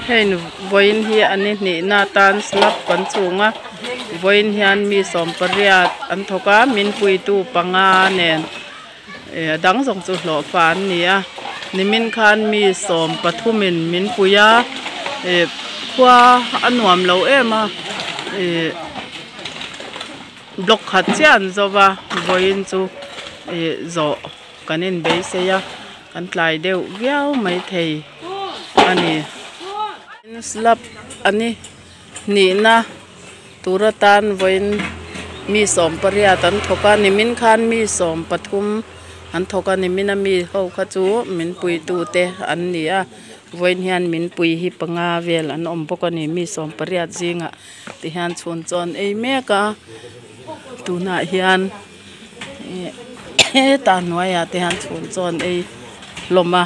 Hei vawiin hi an ni hnihna atan slab kan chhung a vawiin hian mi sawm pariat an thawk a min puitu panga nen eh a dang zawng chu hlawh fa an ni a nimin khan mi sawm pathumin min pui a eh khua a nuam lo em a eh block khat chiah an zo va vawiin chu ih zawh kan inbeisei a. Kan tlai deuh viau maithei a ni. Slab a ni hnihna tur atan vawiin mi sawm pariat an thawk a nimin khan mi sawm pathum an thawk a nimin a mi ho kha chu min puitu te an ni a vawiin hian min pui hi panga vel an awm bawk a ni mi sawm pariat zingah ti hian chhun chaw an ei mek a tunah hian. Heta hnuaiah te hian chhun chaw an ei hlawm a.